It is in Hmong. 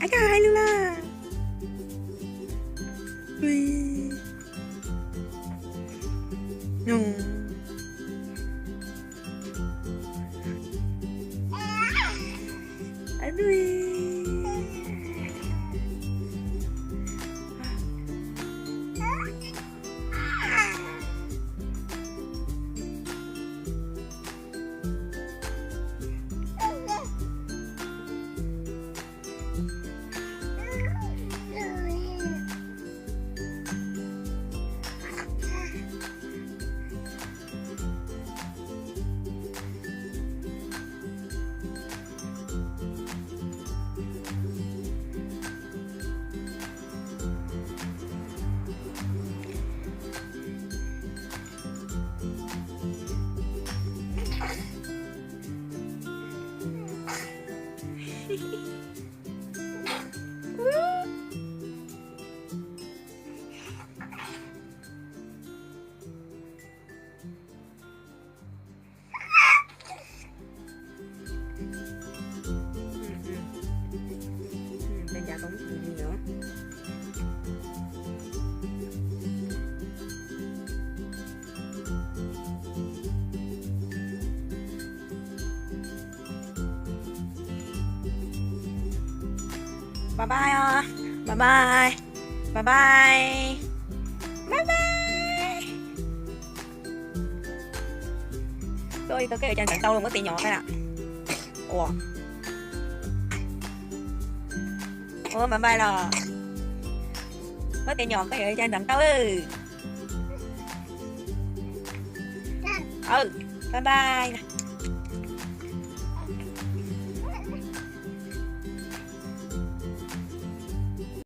Koj hais lus lawm. Ui. No. Ui. Bye bye os. Bye bye. Bye bye. Bye bye. Koj ua li tau koj yuav cai ntawv tau los muab tes nyom koj na. Ua, ua bye bye los. Muab tes nyom koj yuav cai ntawv tau. Bye bye.